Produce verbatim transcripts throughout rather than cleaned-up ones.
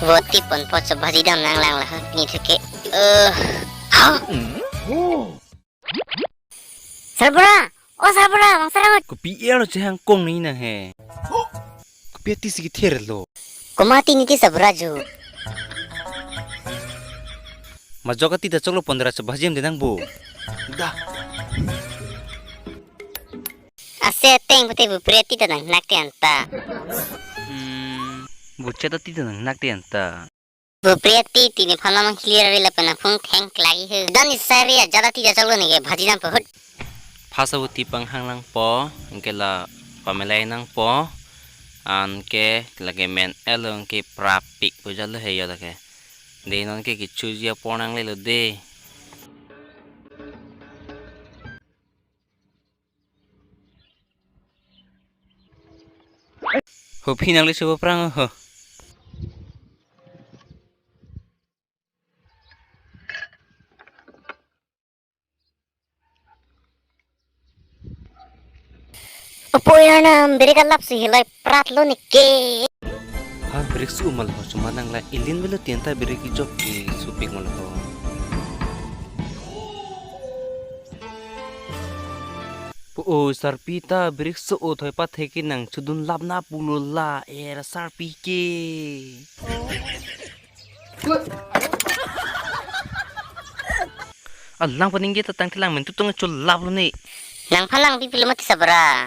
Voti ponpo, chobhaji dam nanglang laho ni thuke. Eh, ha? Sarbura, o Sarbura, mang sarang. Kopi er chehangkong ni nang he. Kopi ati si kether lo. Komat ati ni ti Sarbura ju. Majok ati ta choklo pondra chobhaji dam nang bo. Da. Ase ateng pute bupre ati ta nangnak te anta. Hmm, buchet ati ta nangnak te anta. Bupre ati ti nephan lamang hilir ri lapen nangphung theng klagi he. Dan isari ajat ati ta choklo neke bhaji dam pahut. Phasa voti panghang langpo, anke la pamelai nangpo, anke lake men elo anke prapik pujalo he yo lake. De non ke kechoji apor nanglelo de. Ho phi nangli subo prang ho. Opo ya na, brake alap si hilai prat lo neke. Ha, brake su mal ho, cuma nang la ilin velo tian ta brake jok ke supik mal ho. Po o sarpi ta brake su o thoi pathek ke nang chodun lap na pulo la er sarpi ke. Alang paning ke tatang telang men tutong cholap lo ne. Nangphan lang pipilo mati Sarbura.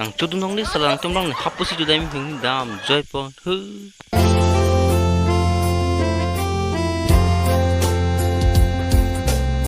Nang chodun nong le salang tum long ne hapusi judai mi hing dam joy po. Hu.